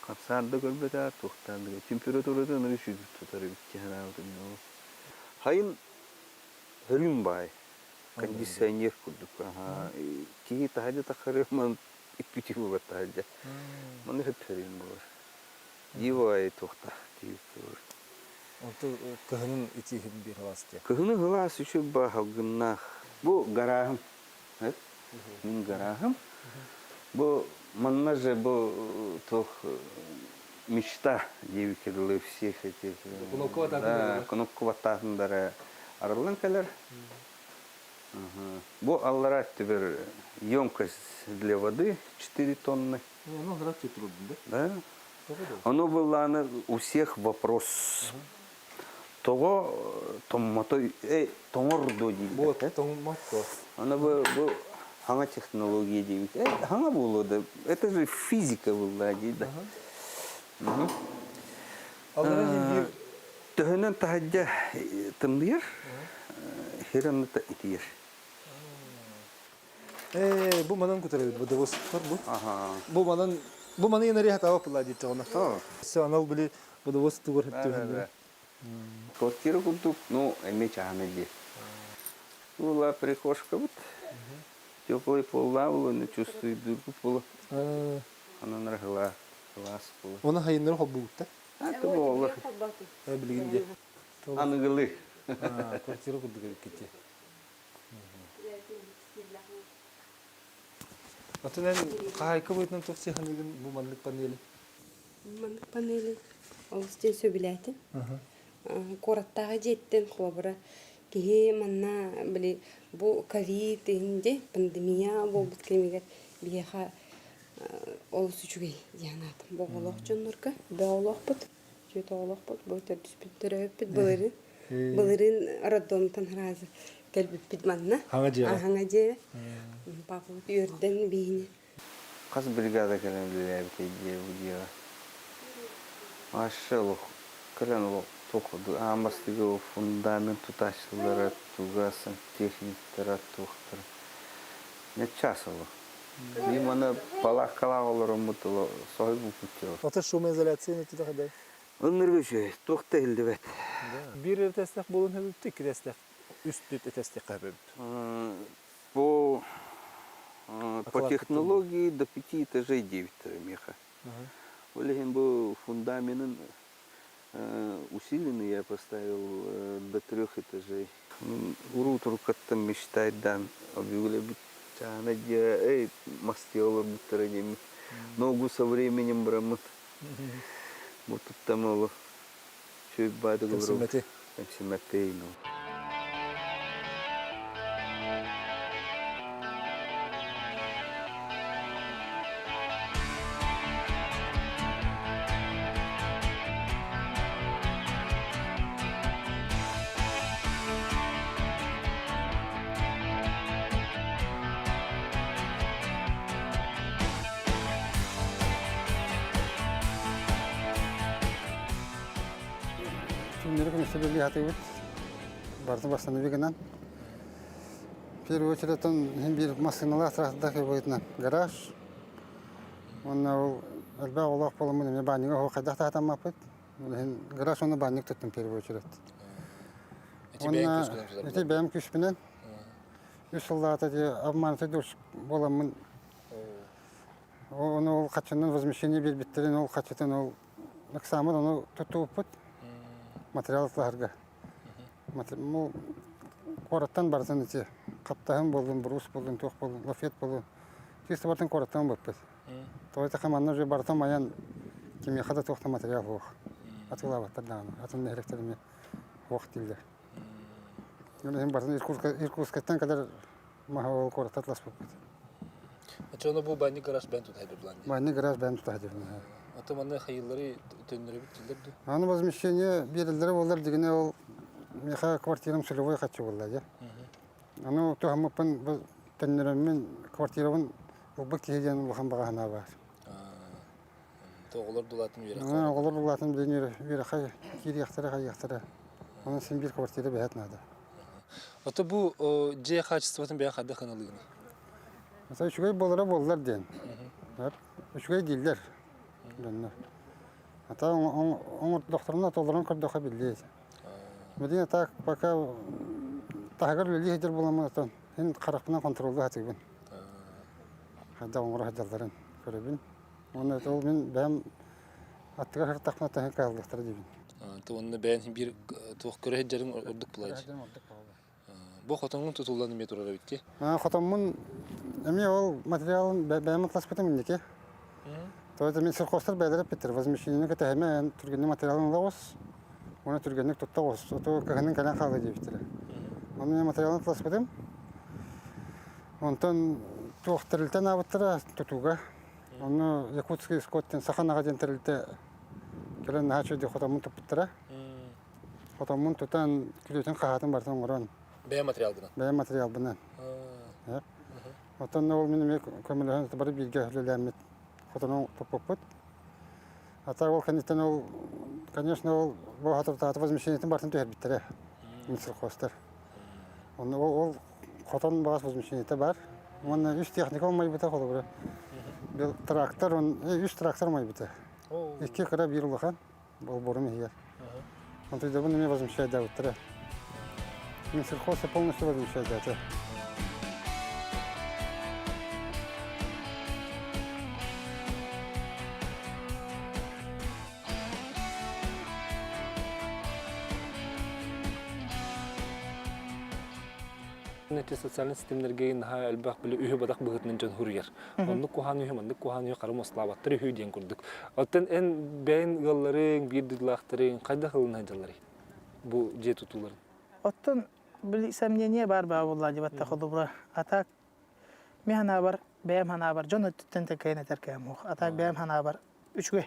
S13: хамсаан да көрбөтө, туохтаан да температуратын ынырык сүүрдүк тутар эбит дии санаабытым. Хайын Хөрүн баай, кондиционер курдук. Киһи таһырдьа тахсарыгар иппити буолар таһырдьа. Маны хөп-хөрүн буолар. Дивай туохтаах диир буолар.
S1: Онту кыһынын итииһин биир халаас диye.
S13: Кыһыны хылаас үчү ба халгыннаах. Бу гарааһым. Мин гарааһым. Бу манна же бу туох мечта диэбиккэ дылы всех этих
S1: Кнопка
S13: кнопка баттаатындара арыллан кэлэр. Бу аллара өттүгэр емкость для воды 4 тонны.
S1: Ну, трудно, да?
S13: Да. Ону былааны у всех вопрос. Того томмото тоҥор дуо дииллэр.
S1: Вот, тоҥмот
S13: Аны бу бу хаҥа технология диэбит. Э, хаҥа буолуо да. Это же физика буолла дии да.
S1: Аллара биир
S13: Төһөнөн таһырдьа тымныйар, хир анныта итийэр.
S1: Э, бу манан кутарабыт бу дыбыс бу. Бу манан бу маны янары хатаба пыла диэт оҕоно. Все анал били бодовоз тугар хөптүһүндүрэ.
S13: Квартира курдук, ну, эмиэ чаһаны дии. Була прихожка бут. Теплый полла булуну чувствуйдургу полу. Анан рахыла класс полу.
S1: Оны хайыннары холбугутта.
S13: Это буолар.
S1: Билигин де.
S13: Аныгылы.
S1: Квартира курдук эбиккити. Атын эн хаһайка быһыытынан туох сыһаныгын бу маннык панели?
S14: Маннык панели олус диэн сөбүлээтим. Куораттааҕы дьиэттэн холобура киһи манна били бу ковид инди пандемия буолбут кэмигэр биһиэхэ олус үчүгэй диэн аатым. Бу оҕолоох дьоннорго бөҕөлөөхпүт, үчүгэй оҕолоохпут, бу төрдүспүт төрөөбүппүт былырыын былырыын роддомтан сразу кэлбиппит манна.
S1: Хаҥа дьиэҕэ.
S14: Хаҥа дьиэҕэ. Папабыт үөрдэн биһини
S13: Хас бригада кэлэн үлэлээбитэй диэ бу дьиэҕэ. Вообще олох кэлэн олох туох аан бастакы фундамент тутааччылара туга сантехниктара туохтара не час олох. Биир маны палааккалаах олороммут соһуйбуппут дьэ.
S1: Ата шумоизоляция туда хадай.
S13: Ынырык үчүгэй, туох да иһиллибэт.
S1: Биир этээстээх буолуон сөбүттэ, икки этээстээх, үс түт этээстээх сөбүт.
S13: По по технологии до пяти этажей диэбиттэрэ миэхэ. Ол иһин бу фундаменын усиленный я поставил до трех этажей. Урут уруккаттан мечтайдаан объявлебит чаана дьиэ эй мастия олорбуттара диэммит. Ногу со временем бараммыт. Бу туттам олу. Чуй баады
S1: Кэмсиммэти.
S13: Кэмсиммэттей ну.
S15: Күннэри күнүсэ билии хатыыбыт. Барытын бастаныбы гынан. В первую очередь он биир массыыналаах трассадаах быһыытынан гараж. Уонна ол элбэх оҕолоох буоламмын эмиэ баанньыга оһох хайдах таһатаммаппыт. Ол иһин гараж уонна баанньык туттум в первую очередь. Уонна ити бэйэм күүспүнэн үс сыллаата дии обманутый дурс буоламмын Ону ол хаччынан возмещение биэрбиттэрин ол хаччытын ол экзамен ону туттубуппут материал атлаһарга. Ну, куораттан барытын ити хаптаһын буоллун, брус буоллун, туох буоллун, лафет буоллун. Чисто барытын куораттан ылбыппыт. Тоҕо этэ манна уже барытын айан кимиэхэ да туох да материал суох. Атыылаабаттар даҕаны. Атын нэһилиэктэр эмиэ суох дииллэр. Ол иһин барытын Иркутскайтан кэлэр маһы ол куораттан атласпыппыт.
S1: Оччоҕуна бу банник гараж бэйэн тута сылдьар былаан дии.
S15: Банник гараж бэйэн тута сылдьар.
S1: Аты манна хайыылары төннөрөбүт дииллэр дуу?
S15: Аны возмещение биэрэллэрэ буоллар дигинэ ол миэхэ квартирам целевой хаччы буолла дьэ. Аны туһаммыппын бу төннөрөммүн квартирабын ылбыт киһи диэн улахан баҕа санаа баар.
S1: Оҕолор дулаатын үөрэххэ.
S15: Оҕолор дулаатын билин үөрэххэ киириэхтэрэ хайыахтара. Онон син биир квартира бэһэт наада.
S1: Ото бу дьиэ хаачыстыбатын бэйэ хайдах ыналыыгыный?
S15: Ата үчүгэй буолара буоллар диэн. Үчүгэй дииллэр дьоннор. Ата оҥордохторуна толорон көрдөхө биллиэ. Билигин так пока таһыгар үлэлии сылдьар буоламмын отон ин харахпынан контроллуу сатыыбын. Хайдах оҥоро сылдьалларын көрөбүн. Уонна ол мин бэйэм аттыгар сырыттахпына таһын кыһаллыахтара диибин.
S1: Уонна бэйэн биир туох көрө сылдьарыҥ ордук булааччы. Бу хотоҥҥун тутуллан эмиэ турар эбит дии.
S15: Хотоммун эмиэ ол материалын бэйэм атласпытым инники. То это мин сельхозтар бэйэлэрэ эппиттэр возмещениены кэтэһимэ эн түргэнник материалын ыла оҕус уонна түргэнник тутта оҕус оту кыһынын кэлэн хаалыа диэбиттэрэ. Онно мен материалын атласпытым. Онтон туох тэрилтэн аабыттара тутууга. Онно Якутский скот диэн саха ынаҕа диэн тэрилтэ кэлэн наһаа үчүгэйдик хотоммун туппуттара. Хотоммун тутан, күрүөтүн хаһаатын барытын оҥорон.
S1: Бэйэ материалгынан?
S15: Бэйэ материалбынан. Оттон ол мин эмиэ көмөлөһөн бары бииргэ үлэлээммит хотону туппуппут. А так ол кэнниттэн ол, конечно, ол бу хатыртааты возмещениетин барытын түһэрбиттэрэ. Минсельхозтар. Онно ол, ол хотон баҕас возмещениета бар. Уонна үс техника умайбыта холобура. Трактор, он, үс трактор умайбыта. Икки кыра, биир улахан. Болборум иһигэр. Онтуйдабын эмиэ возмущайдаабыттара. Минсельхоз полностью возмущайдаата.
S1: Эти социальный ситимнэргэ наһаа элбэх били үһү бадах быһыытынан дьон хуруйар. Оннук куһаан үһү, маннык куһаан үһү хара муослаабаттар үһү диэн курдук. Оттон эн бэйэн ыалларыҥ, биир дойдулаахтарыҥ хайдах ылына сылдьалларый бу дьиэ тутууларын?
S16: Оттон били сомнение баар баа буолла дебатта холобура. А так мен ханаабар, бэйэм ханаабар дьон өттүттэн тэкэйэн этэр кэм суох. А так бэйэм ханаабар үчүгэй.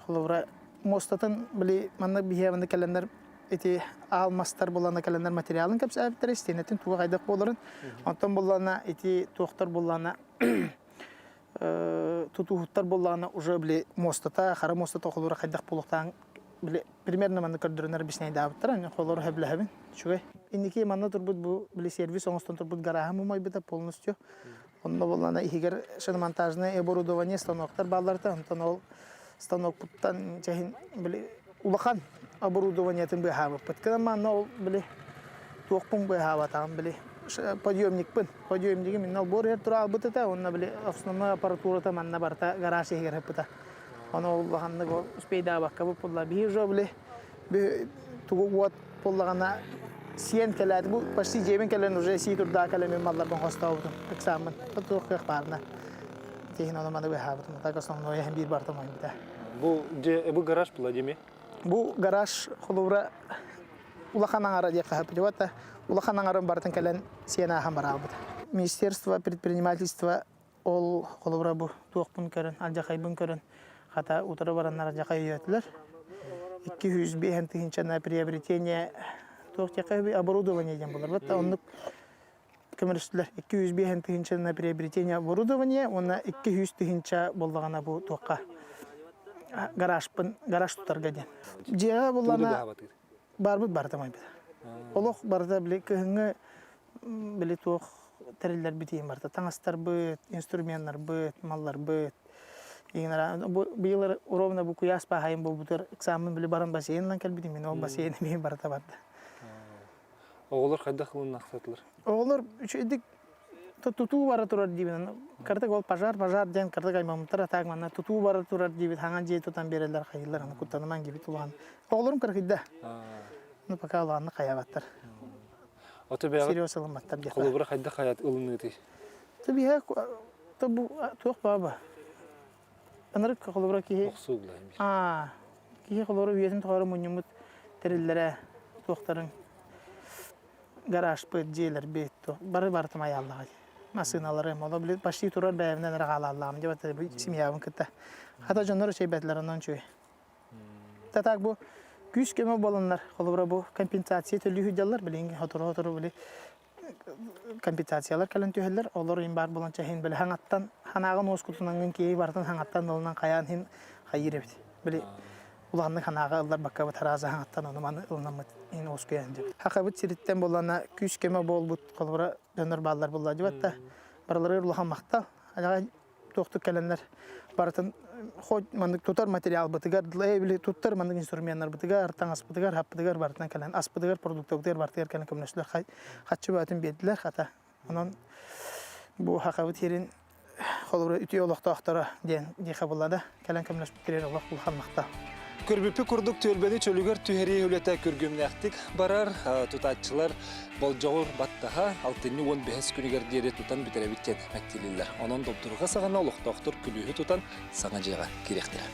S16: Холобура, муостатын били манна биһиэ манна кэлэннэр ити аал мастар булана кэлэннэр материалын кэпсээбиттэрэ истиэнэтин туга хайдах буоларын. Онтон буллана ити туохтар буллана тутууһуттар буллаҕына уже били муостата хара муостата холобура хайдах буолуохтааҕын били примерно манна көрдөрөнөр объясняйдаабыттара холобура сөбүлэһэбин үчүгэй инники манна турбут бу били сервис оҥостон турбут гарааһым умайбыта полностью Онно буоллаҕына иһигэр шиномонтажное оборудование станоктар баалларта, онтон ол станокпуттан чэһин били улахан оборудованиетын быыһаабыппыт. Кынан манна ол били туохпун быыһаабатаҕым били подъемникпын. Подъемниги минна олбуор иһэр тура албыт этэ, уонна били основной аппаратурата манна барыта гараж иһигэр ыппыта. Ону улаханнык ол успейдаабакка буппулла. Биһи уже били тугу уот буоллаҕына сиэн кэлээт бу почти дьиэбин кэлэн уже сии турдаа кэлэн мин малларбын хостообутум ыксааммын туох кыах баарына тиһин ону маны быһаабытым так основной биир бартым ойбута
S1: бу дьэ бу гараж Владимир
S16: бу гараж холобура улахан аҥара диэххэ сөп улахан аҥарын барытын кэлэн сиэн ааһан бараабыт министерство предпринимательства Ол холобура бу туохпун көрөн, алдьархайбын көрөн, хата утары бараннар алдьархай өйөөтүлэр. 205 тыһыынчаны приобретение туох диэххэ оборудование диэн буолар. Вот оннук көмөлөстүлэр. 205 тыһыынчаны приобретение оборудование уонна 200 тыһыынча буоллаҕына бу туохха гаражпын гараж тутарга диэн. Дьиэҕэ буллана. Баарбыт барыта майбыта. Олох барыта били кыһыҥҥы били туох тэриллэрбит иһин барыта таҥастарбыт, инструменнарбыт, малларбыт. Бу быйыл ровно бу куйаас бааһайын буолбутугар экзамен били баран бассейнынан кэлбитим мин ол бассейн эмиэ барыта барда.
S1: Оҕолор хайдах ылыннахтатылар?
S16: Оҕолор үчүгэйдик тутуу бара турар диибин. Кырдык ол пожар пожар диэн кырдык аймаммыттар атаак манна тутуу бара турар диибит хаҥан дьиэ тутан биэрэллэр хайыылар аны куттанымаҥ диэбит улахан. Оҕолорум кыргыйда. Ну пока улааннык хайаабаттар.
S1: Ото бэҕэ
S16: Серьез ылымматтар диэххэ.
S1: Холобура хайдах хаят ылыныытый?
S16: Тубиһэ бу туох баба. Ынырык холобура киһи
S1: Охсуу булайым.
S16: Аа киһи холобура үйэтин тухары мунньуммут тэриллэрэ туохтарын гаражпыт, дьиэлэрбит бары барытым айааллаҕай. Массыыналарым, оло били почти турар бэйэбинэн эрэ хаалааллаҕым диэбэт семьябын кытта. Хата дьоннор үчэйбэтилэр онон үчүгэй. Та так бу күүс көмө буоланнар, холобура бу компенсация төлүү сылдьаллар, билигин сотору-сотору били компенсациялар кэлэн түһэллэр. Олор иһин баар буолан чэһин били хаҥаттан ханаҕын уоскутунан киһи барытын хаҥаттан ылынан хайаан иһин хайыыр эбит. Били улаханнык ханаҕа ылларбакка бытарааза хаҥаттан ону маны ылынаммыт иһин уоскуйан дьэбит. Хахабыт сириттэн буоллана күүс көмө буолбут холобура дьоннор бааллар буолла дьыбат да барыларыгар улахан махтал. Адаҕа туохтук кэлэннэр барытын хоть маннык тутар материалбытыгар били туттар маннык инструменнарбытыгар таҥаспытыгар хаппытыгар барытынан кэлэн аспытыгар продуктабытыгар барытыгар кэлэн көмөлөстүлэр хаччы бөҕөтүн биэрдилэр хата онон бу хахабыт сирин холобура үтүө олохтоохторо диэн диэхэ буолла да кэлэн көмөлөспүттэригэр олох улахан махтал
S1: Көрбүппүт курдук түөлбэни чөлүгэр түһэрии үлэтэ күргүөмнээхтик барар. Тутааччылар болдьоҕур баттаһа алтынньы 15 күнүгэр диэри тутан бүтэрэбит диэн мэктиэлииллэр. Онон добдурҕа саҕана олохтоохтор күлүүһү тутан саҥа дьиэҕэ киириэхтэрэ.